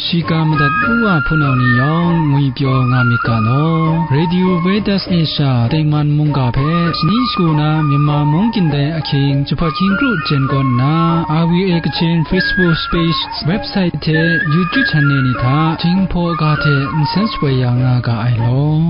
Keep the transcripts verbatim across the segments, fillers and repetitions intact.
Shiga madat u wa hpunau ni yawng ngwipyaw nga myit ga law. Radio Vedas Asia Tengman mungga hpe shani shagu na Myanmar mung kyin dai ahkying jahpat hkying kru jen kawn nna, R V A Kachin Facebook page, website hte YouTube channel ni hta Jinghpaw ga hte nsen shapoi ya nga ga ai law.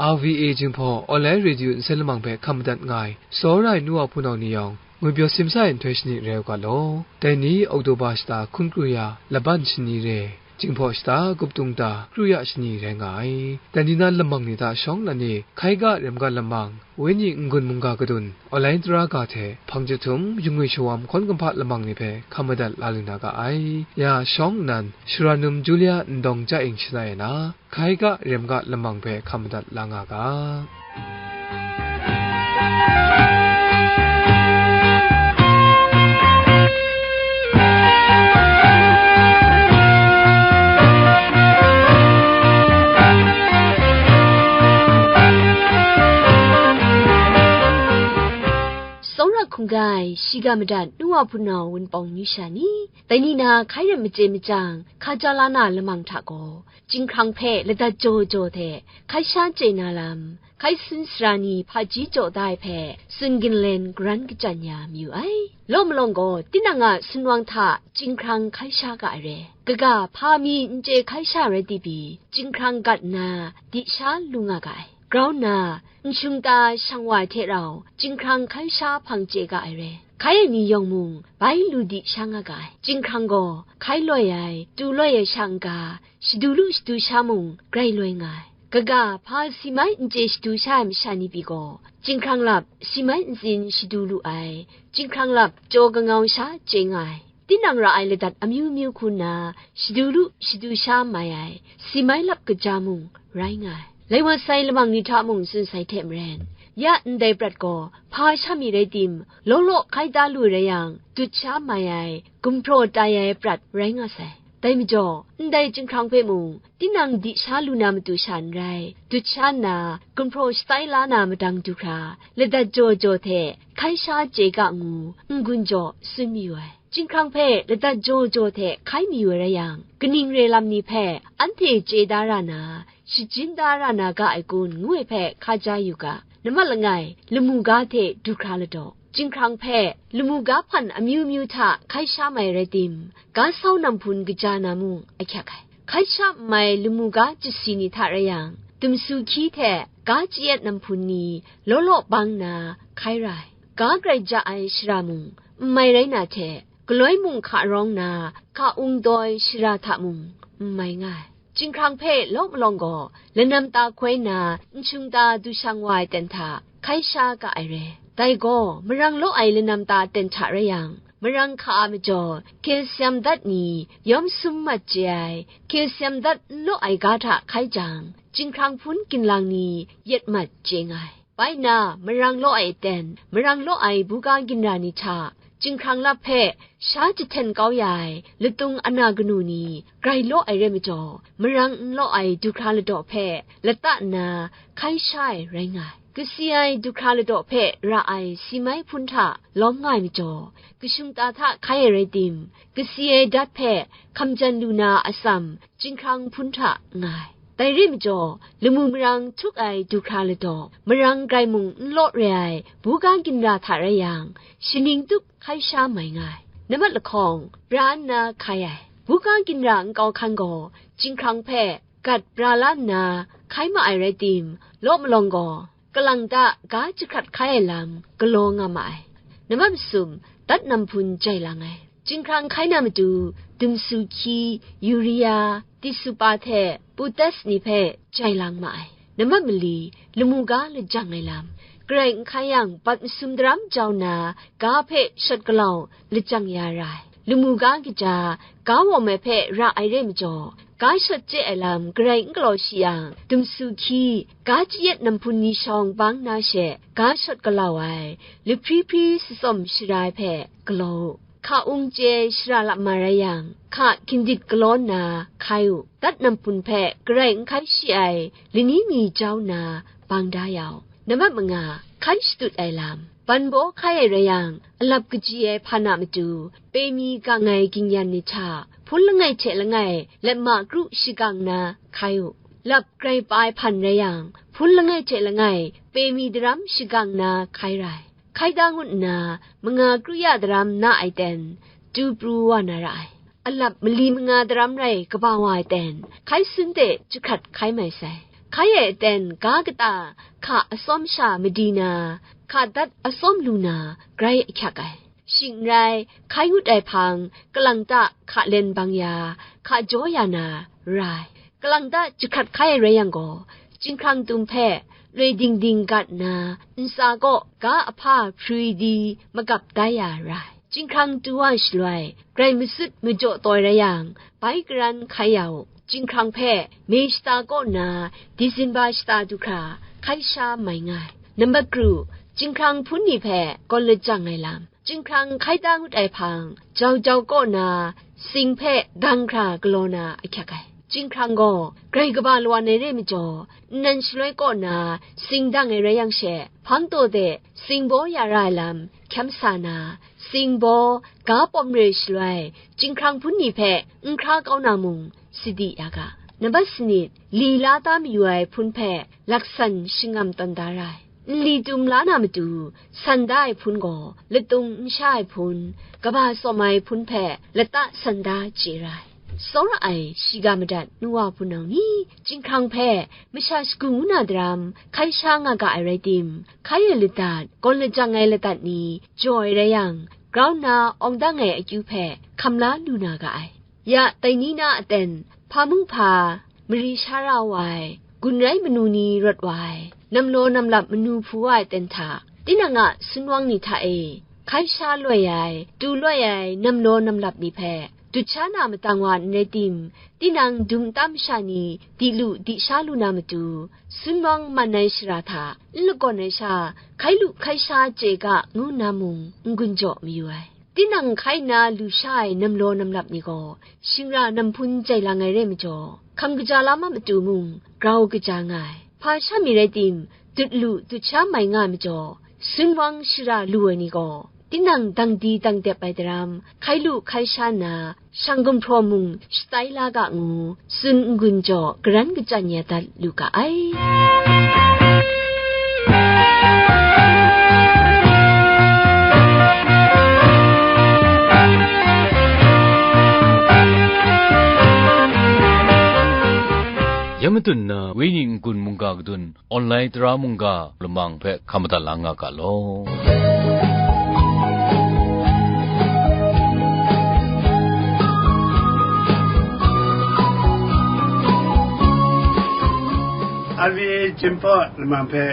R V A Jinghpaw online radio nsen lamang hpe hkam madat nga ai, tsawra ai nu wa hpunau ni yawng, ngwipyaw simsa ai nhtoi shani rai u ga law. Dai ni Oktoba shata hkun kru ya laban shani re, Jinghpaw shata gup tung ta kru ya shani rai nga ai. Dai ni na lamang ni hta shawng nnan e, hkai ga rem ga lamang, wenyi n-gun mungga kadun, online tara ga hte hpang jahtum, yungwi shawam hkawn kumhpa lamang ni hpe hkam madat la lu na ga ai. Ya shawng nnan, Sharanum Julia Ndawng Chya Ing shangai ai na, hkai ga rem ga lamang hpe hkam madat la nga ga. Tsawra hkungga ai, shiga madat nu wa hpunau wunpawng amyu sha ni, dai ni na hkai rem machye machyang, hkaja la na lamang hta gaw, Jinghkrang hpe ladat jaw jaw hte hkai sha chye na lam, hkai sun sara ni hpaji jaw da ai hpe tsun ginlen garan kachyan ya mayu ai. Law malawng gaw, tinang a sumwang hta Jinghkrang hkai sha ga ai re. Kaga hpa mi n chye hkai sha rai ti pyi, Jinghkrang gat nna di sha lu nga ga ai. Grau nna, nshung ta shang wa ai hte rau, Jinghkrang hkai sha hpang chye ga ai re. Hkai ai ni yawng mung, bai lu di sha nga ga ai. Jinghkrang gaw, hkai loi ai, tu loi ai sha n-ga, shadu lu shadu sha mung, grai loi nga ai. Kaga, hpa si mai n chye shadu sha ai masha ni pyi gaw, Jinghkrang lap, si mai ntsin shadu lu ai, Jinghkrang lap, jaw kangau sha chye nga ai. Tinang ra ai ladat amyu myu hku nna, shadu lu, shadu sha mai ai, si mai lap kaja mung rai nga ai. Lai wa sai lamang ni hta mung tsun sai hte maren, ya ndai prat gaw, hpa sha mi rai tim, law law hkai da lu rai yang, dut sha mai ai, gumhpraw tai ai prat rai nga sai. Dai majaw, ndai Jinghkrang hpe mung, tinang di sha lu na matu sha n rai, dut sha nna, gumhpraw shatai la na madang du hkra, ladat jaw jaw hte, hkai sha chye ga ngu, n-gun jaw tsun mayu ai. Jinghkrang hpe ladat jaw jaw hte hkai mayu ai rai yang, kaning re lam ni hpe anhte chye da ra na, shajin da ra na ga ai kun, ngu ai hpe hkaja yu ga. Nambat langai, lamu ga hte du hkra ladaw. Jinghkrang hpe lamu ga hpan amyu myu hta hkai sha mai rai tim, ga sau nam hpun kaja na mung ahkyak ai. Hkai sha n mai lamu ga chyasi ni hta rai yang, dumsu hkyi hte ga chayet nam hpun ni law law bang nna hkai ra ai. Ga grai ja ai shara mung n mai rai na hte, galoi mung hka rawng na, hka ung doi shara hta mung n mai nga ai. Jinghkrang hpe law malawng gaw, lanam ta hkoi na, nshung ta du shang wa ai ten hta hkai sha ga ai re. Dai gaw, marang law ai lanam ta ten hta rai yang, marang hka a majaw, hkye syam dat ni yawm sum mat chye ai, hkye syam dat n law ai ga hta hkai jang, Jinghkrang hpun ginlang ni yet mat chye nga ai. Bai nna, marang law ai aten, marang law ai buga ginra ni hta, Jinghkrang lap hpe sha jahten kau ya ai latung ana kanu ni grai law ai rai majaw, marang n law ai du hkra ladaw hpe lata nna hkai sha ai rai nga ai. Kasi ai du hkra ladaw hpe ra ai si mai hpun hta lawm nga ai majaw, kashung ta hta hkai ai rai tim, kasi ai dat hpe hkamjan lu na atsam, Jinghkrang hpun hta nga ai. Dai re majaw, lamu marang htuk ai du hkra ladaw, marang grai mung n law re ai buga ginra hta rai yang, shaning tup hkai sha mai nga ai. Nambat lahkawng, bra nna hkai ai. Buga ginra nkau hkan gaw, Jinghkrang hpe gat bra la nna hkai ma ai rai tim, law malawng gaw, kalang ta ga jahkrat hkai ai lam galaw nga ma ai. Nambat masum, dat nam hpun jai lang ai. Jinghkrang hkai na matu, dumsu hkyi, uria, tisupa hte putas ni hpe jai lang ma ai. Nambat mali, lamu ga lajang ai lam, garai n hkai yang, bat masum daram jau nna, ga hpe shawt galau lajang ya ra ai. Lamu ga kaja, ga wawm ai hpe ra ai re majaw, ga shawt chye ai lam garai n galaw shi yang, dumsu hkyi, ga chayet nam hpun ni shawng bang na she, ga shawt galau ai, lahpri hpri shatsawm shara ai hpe galaw u. Hka ung chye shara lap ma rai yang, hka hkindit galaw nna hkai u. Dat nam hpun hpe garai n hkai shi ai lani mi jau nna bang da ya u. Nambat manga, hkai shatut ai lam, ban baw hkai ai rai yang, alap kaji ai hpan a matu, pe mi gang ai gingyan ni hta, hpun langai hte langai, letma kru shagang na hkai u. Lap grai pa ai hpan rai yang, hpun langai hte langai, pe mi daram shagang na hkai ra ai. Hkai da ngut nna, manga kru ya daram na ai ten, tu pru wa na ra ai. Alap mali manga daram rai kaba wa ai ten, hkai sun de jahkrat hkai mai sai. Hkai ai aten ga kata hka atsawm sha madi na, hka dat atsawm lu na, grai ahkyak ai. Shing n rai, hkai ngut ai hpang, kalang ta hka len bang ya, hka jaw ya na, ra ai. Kalang ta jahkrat hkai ai rai yang gaw, chyinghkrang tum hpe loi ding ding gat nna, ntsa kaw ga ahpa hprwi di magap tai ya ra ai. Chyinghkrang tu wa shaloi, grai masut majaw taw rai yang, bai karan hkai ya u. Chyinghkrang hpe May shata kaw nna Disemba shata du hkra hkai sha mai nga ai. Nambat kru, chyinghkrang hpun ni hpe gawn lajang ai lam. Chyinghkrang hkai da ngut ai hpang, jau jau kaw na, sing hpe dang hkra galaw na ahkyak ai. Chyinghkrang gaw, grai kaba lawan ai re majaw, nnan shaloi kaw na, sing dang ai rai yang she, hpang taw de, sing baw ya ra ai lam, hkyam sa na, sing baw, ga pawm re shaloi, chyinghkrang hpun ni hpe, n hkra kau na mung, sadi ya ga. Nambat sanit, li la ta mayu ai hpun hpe, laksan shingam tawn da ra ai. Nli tum la na matu, san da ai hpun gaw, latung n sha ai hpun, kaba tsawm ai hpun hpe, lata san da chye ra ai. Tsawra ai, shiga madat, nu wa hpunau ni, chyinghkrang hpe, masha shagu ngu na daram, hkai sha nga ga ai rai tim, hkai ai ladat, gawn lajang ai ladat ni, jaw ai rai yang, grau nna awng dang ai akyu hpe, hkam la lu na ga ai. Ya, dai ni na aten, hpa mung hpa, mari sha ra wa ai, gun rai manu ni rawt wa ai, namlaw namlap manu hpu wa ai ten hta, tinang a sunwang ni hta e, hkai sha loi ai, tu loi ai, namlaw namlap ni hpe, dut sha na matang wa n rai tim, tinang dum tam sha ni, di lu, di sha lu na matu, sunwang man ai shara hta, n lagawn ai sha, hkai lu hkai sha chye ga, ngu nna mung, n-gun jaw mayu ai. Tinang hkai nna lu sha ai namlaw namlap ni gaw, shingra namhpun jai lang ai re majaw, hkam kaja lam a matu mung, grau kaja nga ai. Hpa sha mi rai tim, dut lu, dut sha mai nga ai majaw, sunwang shara lu ai ni gaw, tinang dang di dang dep ai daram, hkai lu hkai sha nna, shang gumhpraw mung shatai la ga ngu, tsun n-gun jaw, garan kachyan ya dat lu ga ai. Ya matun na, Wenyi n-gun mungga kadun, online tara mungga lamang hpe hkam madat la nga ga law. R V A Jinghpaw lamang hpe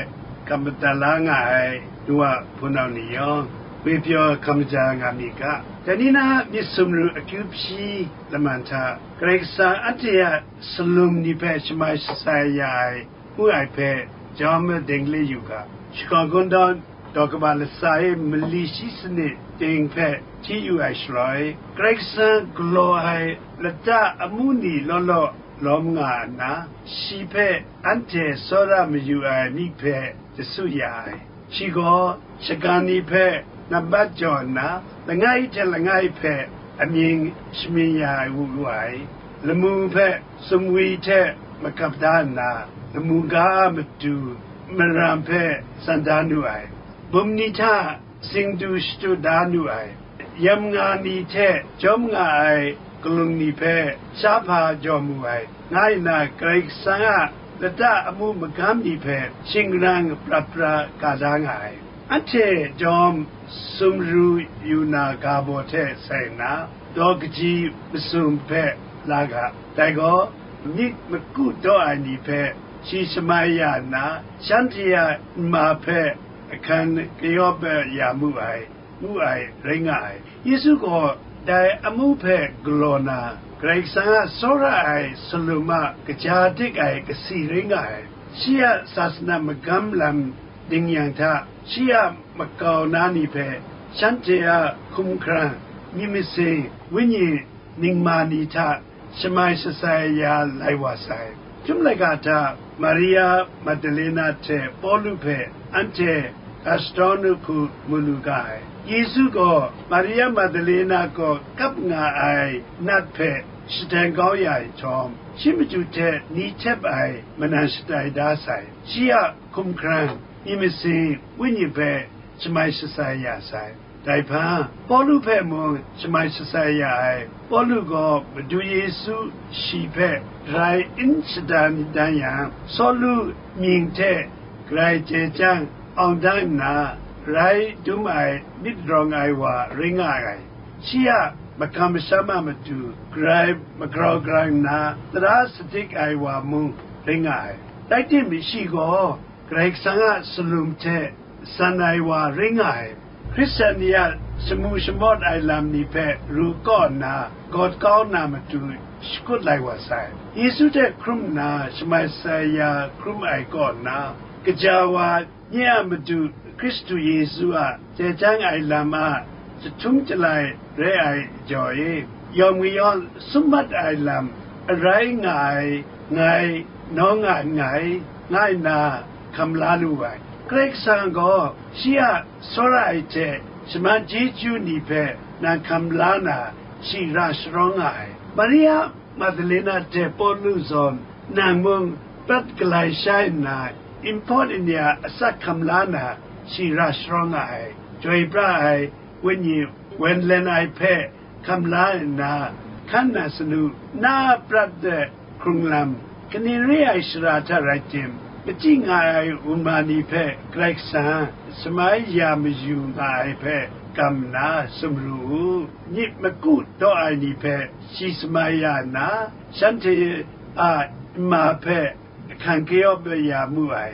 hkam madat la nga ai nu wa hpunau ni yawng, ngwi pyaw hkam ja nga mi ga. Dai ni na myit sumru akyu hpyi laman hta, Karai Kasang anhte a salum ni hpe shamai shatsai ya ai, ngu ai hpe, jawm mading le yu ga, shakawn kungdawn, daw kaba latsa e mali shi sanit ting hpe hti yu ai shaloi, Karai Kasang galaw ai lata amu ni law law lawm nga nna, shi hpe anhte tsawra mayu ai myit hpe jasu ya ai. Shi gaw shagan ni hpe nambat jaw nna, langai hte langai hpe amying shamyin ya ai wu lu ai. Lamu hpe sumwi hte makap da nna, lamu ga a matu maram hpe san da nu ai. Bum ni hta singdu shatu da nu ai. Yamnga ni hte jawm nga ai galung ni hpe sha hpa jaw mu ai, nga nna Karai Kasang a lata amu magam ni hpe shingran prat pra ka da nga ai. Anhte jawm sumru yu na ga baw hte sai nna, daw kaji masum hpe la ga, dai gaw myit maku daw ai ni hpe shi shamai ya nna, shanhte a nma hpe ahkan kayawp ya mu ai, ngu ai rai nga ai. Yesu gaw dai amu hpe galaw na, Karai Kasang a tsawra ai salum a kaja dik ai kasi rai nga ai. Shi a sasana magam lam ding yang hta, shi a makau na ni hpe, shanhte a hkumhkrang, myit masin, wenyi ningma ni hta shamai shatsai ya lai wa sai. Chyum laika hta Maria Magdalena hte Pawlu hpe anhte ga shadawn u hku mu lu ga ai. Yesu gaw Maria Magdalena kaw kap nga ai nat hpe shadang kau ya ai jawm, shi matu hte ni htep ai manan shatai da sai. Shi a hkum hkrang, myit masin, wenyi hpe shamai shatsai ya sai. Dai hpang, Pawlu hpe mung shamai shatsai ya ai. Pawlu gaw Madu Yesu shi hpe rai n shadan dan yang, Sawlu mying hte Karai chye chyang awng dang nna, rai dum ai myit rawng ai wa ring nga ai. Shi a makam masham a matu Karai magrau garang nna tara sadik ai wa mung ring nga ai. Rai tim, shi gaw Karai Kasang a salum hte san ai wa ring nga ai. Hkristan ni a shamu shamawt ai lam ni hpe ru kaw nna, gawt kau na matu shakut lai wa sai. Yesu hte hkrum nna shamai shatsai ya hkrum ai kaw nna, kaja wa nye a Madu Hkristu Yesu a chye chyang ai lam a jahtum jalai re ai jaw e, yawng mayawng sum mat ai lam arai nga ai, ngai nawng nga nngai, nga nna hkam la lu ai. Karai Kasang gaw shi a tsawra ai hte shaman chyeju ni hpe nang hkam la na, shi ra sharawng nga ai. Maria Magdalena hte Pawlu zawn nang mung prat galai shai nna, nhpawt nya asak hkam la na, shi ra sharawng nga ai. Chyoi pra ai wenyi wen len ai hpe hkam la nna, hkan na sanu, na a prat de hkrung lam, kaning re ai shara hta rai tim, machyi nga ai wunma ni hpe Karai Kasang shamai ya mayu nga ai hpe kam nna sumru u. Myit maku daw ai ni hpe shi shamai ya nna, shanhte a nma hpe ahkan kayawp ya mu ai.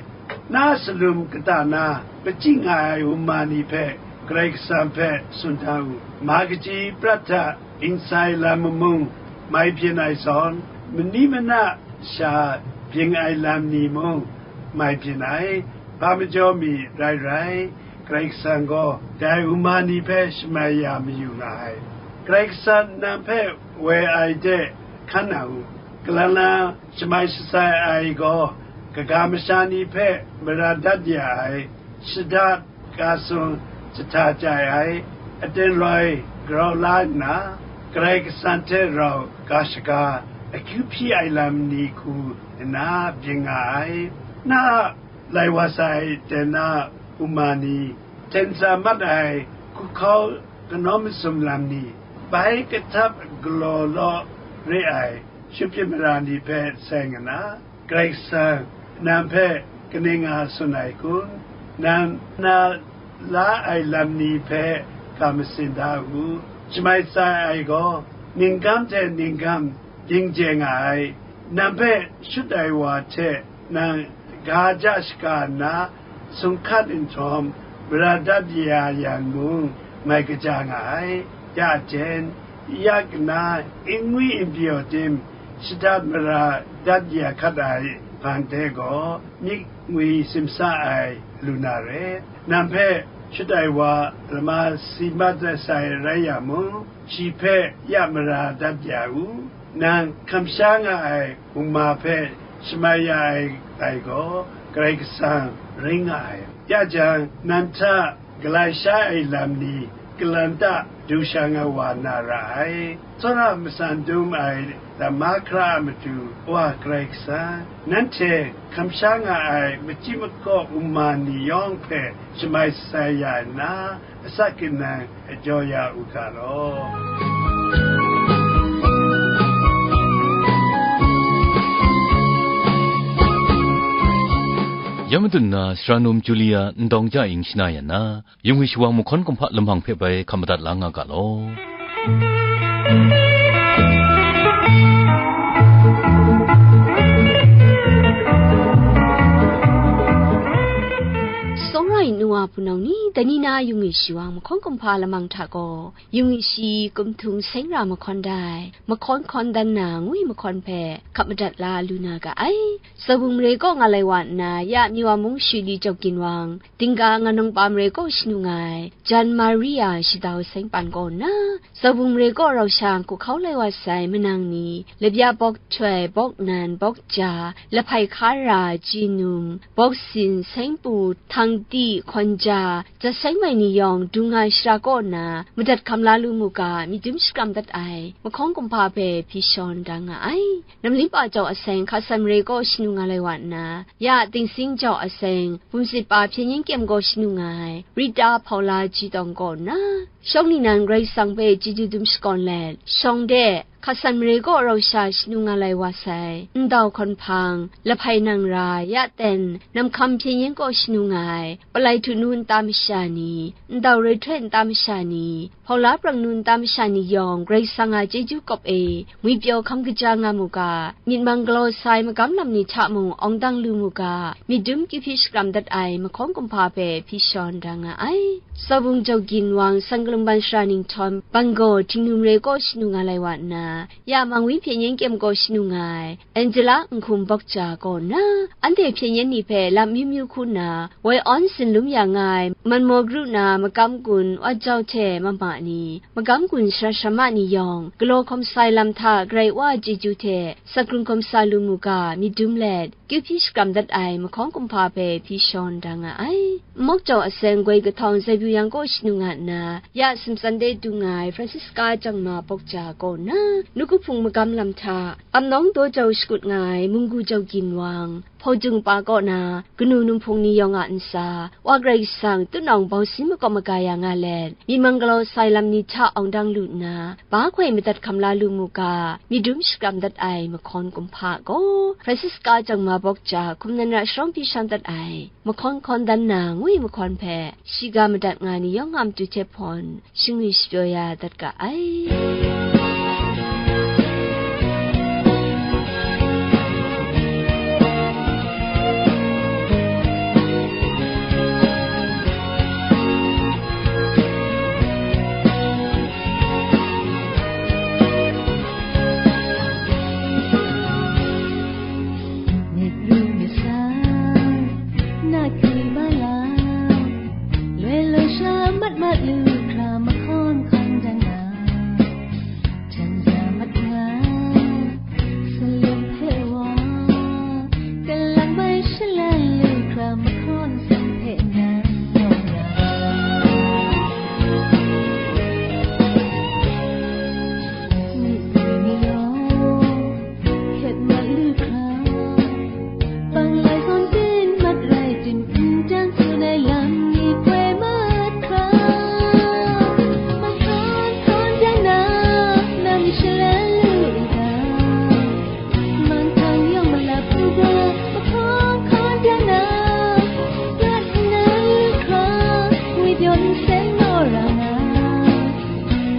Na a salum kata na machyi nga ai wunma ni hpe Karai Kasang hpe tsun da u. Ma kaji prat hta ginsai lam mamung mai byin ai zawn, mani mana sha bying ai lam ni mung mai byin ai. Hpa majaw mi rai rai, Karai Kasang gaw dai wunma ni hpe shamai ya mayu nga ai. Karai Kasang nang hpe woi ai de hkan na u. Kalang na shamai shatsai ai gaw, kaga masha ni hpe mara dat ya ai, shada, ga sung, jahta chyai ai, aten loi grau la nna, Karai Kasang hte rau ga shaga, akyu hpyi ai lam ni hku nna byin nga ai. Na a lai wa sai ten a wunma ni, hten tsa mat ai hkuhkau kanawn masum lam ni, bai kahtap galaw law re ai shupyit mara ni hpe seng nna, Karai Kasang nang hpe kaning nga tsun ai kun? Nang na la ai lam ni hpe ga masin da u. Shamai shatsai ai gaw, ninggam hte ninggam dingje nga ai. Nang hpe shut ai wa hte nang ga ja shaga nna sung hkat nhtawm, mara dat ya yang mung, mai kaja nga ai. Ya jen, ya kana, n ngwi n pyaw tim, shada mara dat ya hkat ai hpang de gaw, myit ngwi simsa ai lu na re. Nang hpe shut ai wa lama si mat sai rai yang mung, shi hpe ya mara dat ya u. Nang kamsham nga ai wunma hpe shamai ya ai, ai gaw Karai Kasang rai nga ai. Ya jang, nang hta galai sha ai lam ni, kalan ta du shang ai wa na ra ai. Tsawra matsan dum ai lam mahkra a matu Wa Karai Kasang, nanhte kamsham nga ai machyi makaw wunma ni yawng hpe shamai shatsai ya nna, asak kinang jaw ya u ga law. Ya madun na, sara num Julia ndawng ja ing shana ya na, yung hwi shawang mahkawn kumhpa lamang hpe bai hkam madat la nga ga law. Tsawra ai nu wa hpunau ni Dai ni na yung yu shi wang, mahkawn kumhpa lamang hta gaw, yung yu shi kumhtung seng ra mahkawn da ai, mahkawn hkawn dan na ngwi mahkawn hpe hkap madat la lu na ga ai. Sabung mare kaw nga lai wa nna, ya Miwa mung Shili Jawk Ginwang, Dingga Nganawngpa mare kaw shanu nga ai, Jan Maria Shadau Seng Pan kaw nna, Sabung mare kaw rau sha hku hkau lai wa sai manang ni, Labya Bawk Htoi, Bawk Nan, Bawk Ja, Lahpai Hkara, Jinum, Bawk Sin, Seng Pu, Htang Ti, Hkawn Ja, Jat Seng mai ni yawng, dung nga ai shara kaw nna, madat hkam la lu mu ga, myit dum shakram dat ai, mahkawn kumhpa hpe hpyi shawn da nga ai. Namlimpa jau aseng, Hkasan mare kaw shanu nga lai wa nna, ya Tingsing jau aseng, Bumsit pa Hpyen Yen Kyem gaw shanu nga ai, Rita Hpaula Ji Tawng kaw nna, shawng ningnan Karai Kasang hpe chyeju dum shakawn let, shawng de, Hkasan mare kaw rau sha shanu nga lai wa sai, Ndau Hkawn Hpang, Lahpai Nang Ra, ya ten, Namhkam Hpyen Yen kaw shanu nga ai, Palai Htu Nu nta masha ni, Ndau Roi Htoi nta masha ni, Hpaula Prang Nu nta masha ni yawng, Karai Kasang a chyeju kawp e, ngwipyaw hkam kaja nga mu ga, myit mang galaw sa ai magam lam ni hta mung awng dang lu mu ga, myit dum kyu hpyi shakram dat ai mahkawn kumhpa hpe hpyi shawn da nga ai. Sabung jau ginwang, San Kalumban Sara Ninghtawm, Banggo, Htingnu mare kaw shanu nga lai wa nna, ya Mangwi Hpyen Yen Kyem kaw shanu nga ai, Angela Nhkum Bawk Ja kaw nna, anhte Hpyen Yen ni hpe lam myu myu hku nna, woi awn sinlum ya nga ai, Manmaw Kru na Makam Gun, Wa Jau hte Mama ni, Makam Gun Sara Sara Ma ni yawng, galaw hkawm sa ai lam hta Karai Wa a chyeju hte, sakrung hkawm sa lu mu ga, myit dum let, kyu hpyi shakram dat ai mahkawn kumhpa hpe hpyi shawn da nga ai. Mawk jau aseng, Goi Kahtawng, Zai Byu Yang kaw shanu nga nna, ya Sumsan de dung nga ai, Francisca Jangma Bawk Ja kaw nna, Nawku Hpung magam lam hta, Amnawng Daw Jau shakut nga ai, Munggu Jau Ginwang, Hpaw Jung pa kaw na, kanu numhpung ni yawng a ntsa, Wa Karai Kasang, tutnawng bau sin makawp maga ya nga let, myit mang galaw sa ai lam ni hta awng dang lu nna, ba hkoi madat hkam la lu mu ga, myit dum shakram dat ai mahkawn kumhpa gaw, Francisca Jangma Bawk Ja hkum nan ra sharawng hpyi shawn dat ai, mahkawn hkawn dan na ngwi mahkawn hpe, shiga madat nga ni yawng a matu hte hpawn, shingwi shapyaw ya dat ga ai. Myit ru myit sa, na kri ba la, loi loi sha mat mat lu hkra mahkawn hkawn dan na, hten za mat nga, salim hpe wa, kalang bai shalan lu hkra mahkawn san hpe nan yawng ya. Myit ru myit law, hkyet mat lu hkra, bang lai zawn tin mat rai tim n dan tsun ai lam ni poi mat hkra, mahkawn hkawn dan na, nang shalan lu u ga, manhtang yawng malap u ga, mahkawn hkawn dan na, rat nnan lu hkra, ngwi pyaw nsen naw ra nga.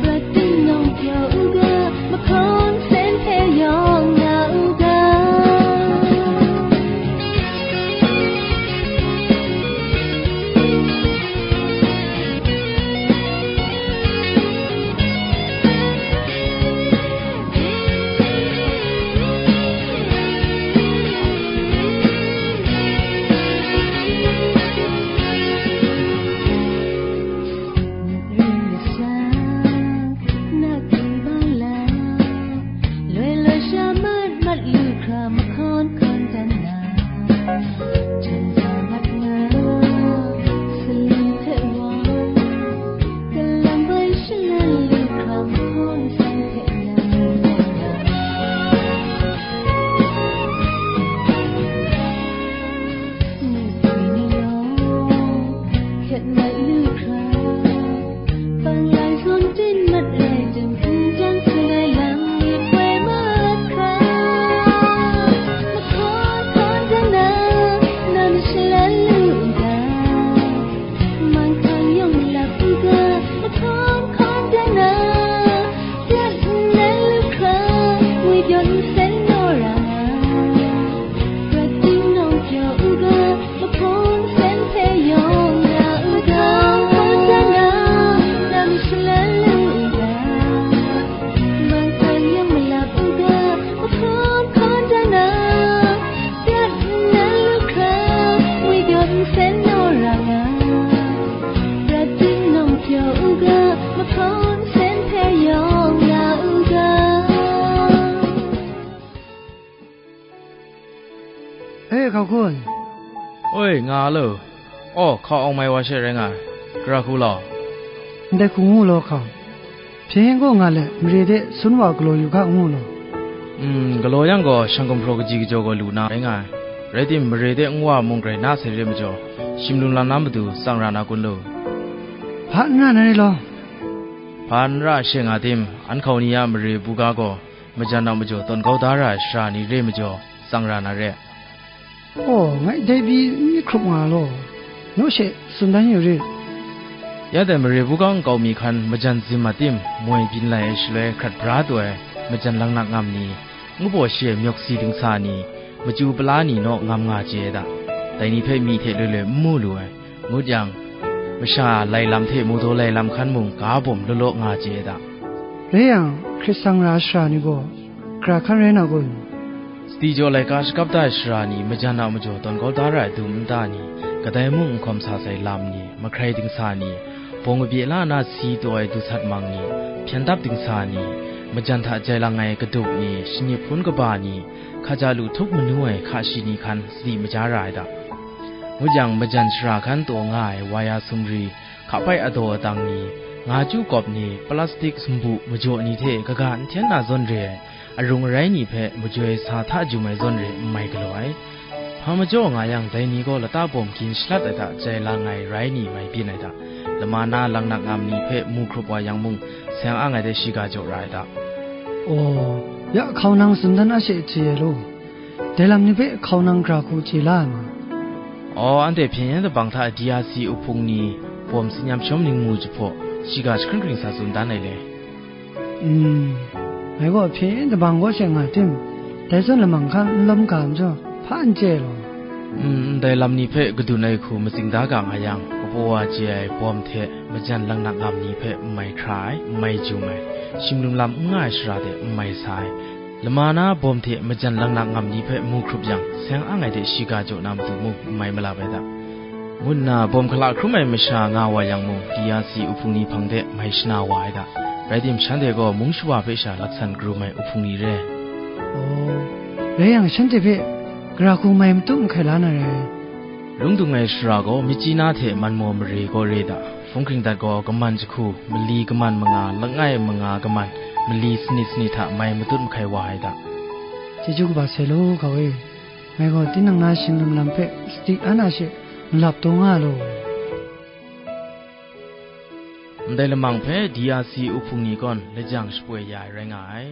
Prat ting nawng pyaw u ga, mahkawn sen hpe yawng na u ga. Myit ru myit sa, na kri ba la, loi loi sha mat mat lu hkra mahkawn hkawn dan na, hten za mat nga, salim hpe wa, kalang bai shalan lu hkra mahkawn san hpe nan yawng ya. Myit ru myit law, hkyet mat lu hkra, bang lai zawn tin mat rai tim n dan tsun ai lam ni poi mat hkra, mahkawn hkawn dan na, nang shalan lu u ga, manhtang yawng malap u ga, mahkawn hkawn dan na, prat nnan lu hkra, ngwi pyaw nsen naw ra nga. Prat ting nawng pyaw u ga, mahkawn sen hpe yawng na u ga. Hkau kun? Oi, nga a lo. Aw, hkau awng mai wa she rai nga ai. Gara hku law? Ndai hku ngu law hkau. Hpyen gaw nga let, mare de sun wa galaw yu ga ngu law. Mm, galaw yang gaw, shang gumhpraw kaji kajaw gaw lu na rai nga ai. Rai tim, mare de nwa mung grai na sai re majaw, shim lum lam na matu tsang ra na kun lu? Hpa n ra na re law? Hpa n ra she nga tim, an hkau ni a mare buga gaw, majan a majaw tawn kau da ra ai sara ni re majaw, tsang ra na re. Aw, ngai dai pyi n myit hkrup nga law, naw she tsun dan yu rit. Ya dai mare buga nkau mi hkan majan zim a tim, moi byin lai ai shaloi hkrat bra taw ai majan laknak ngam ni, ngu baw shi ai myawk si dingsa ni, machyu pala ni naw ngam nga chye ai da. Dai ni hpe myi hte loi loi n mu lu ai. Ngut yang, masha lai lam hte mu daw lai lam hkan mung ga bawm law law nga chye ai da. Rai yang, hkrit sang ra ai sara ni gaw, gara hkan rai na kun? Sadi jaw laika shakap da ai sara ni majan a majaw tawn kau da ra ai dum nta ni, kadai mung n hkawm sa sai lam ni, mahkrai dingsa ni, bawng kabye la na si taw ai du sat mang ni, hpyen dap dingsa ni, majan hta jai lang ai kadup ni, shanip hpun kaba ni, hkaja lu htup manu ai hka shi ni hkan sadi maja ra ai da. Ngut yang, majan sara hkan taw nga ai waya sumri, hkapai adaw adang ni, nga chyu kawp ni, plastik sumbu majaw ni hte kaga n hten na zawn re ai, arung arai ni hpe majoi sa hta jum ai zawn re n mai galaw ai. Hpa majaw nga yang, dai ni gaw lata bawm gin shalat ai hta jai lang ai rai ni mai byin ai hta, lama na laknak ngam ni hpe mu hkrup wa yang mung, seng ang ai de shiga jaw ra ai hta. Aw, ya hkau nang tsun dan a she chye ai law. Dai lam ni hpe hkau nang gara hku chye la ai ma? Aw, anhte hpyen yen dabang hta D R C uhpung ni bawm tsin yam shawm ning mu jahpaw, shiga jahkring hkring sa tsun dan ai le. Mm, ngai gaw hpyen yen dabang kaw she nga tim, dai zawn lamang hkan n lawm ga majaw, hpa n chye ai law? Mm, ndai lam ni hpe kadun ai hku matsing da ga nga yang, kapaw wa chye ai bawm hte majan laknak ngam ni hpe n mai hkra ai, n mai jum ai, shim lum lam n nga ai shara de n mai sa ai, lama na bawm hte majan laknak ngam ni hpe mu hkrup yang, seng ang ai de shiga jaw na matu mung n mai malap ai da, ngu nna bawm hkala hkrum ai masha nga wa yang mung, D R C uhpung ni hpang de mai shana wa ai da. Rai tim, shanhte gaw mung shawa hpe sha laksan karum ai uhpung ni re. Aw, rai yang, shanhte hpe gara hku mai matut mahkai la na rai. Lung dung ai sara gaw, Myitkyina hte Manmaw mare kaw re da. Hpung hkring dat gaw, kaman jahku, mali kaman manga, langai manga kaman, mali sanit sanit hta mai matut mahkai wa ai da. Chyeju kaba sai law, hkau e. Ngai gaw tinang na shim lum lam hpe sadi an a she malap taw nga law. Ndai lamang hpe D R C uhpung ni gaw lajang shapoi ya ai rai nga ai.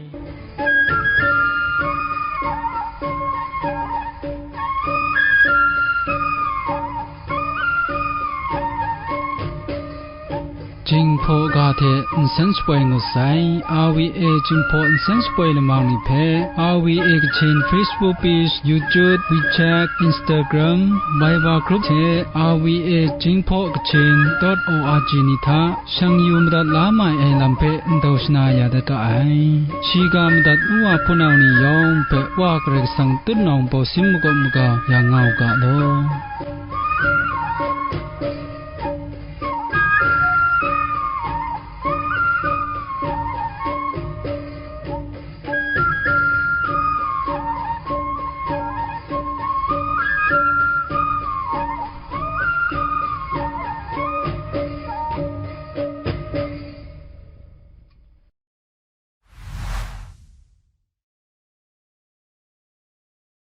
Jinghpaw ga hte nsen shapoi ngut sai. R V A Jinghpaw nsen shapoi lamang ni hpe, R V A Kachin Facebook page, YouTube, WeChat, Instagram, Viber group hte R V A Jinghpaw Kachin dot O R G ni hta shang yu madat la mai ai lam hpe ndau shana ya dat ga ai. Shiga madat nu wa hpunau ni yawng hpe Wa Karai Kasang tutnawng bawsin makawp maga ya nga u ga law.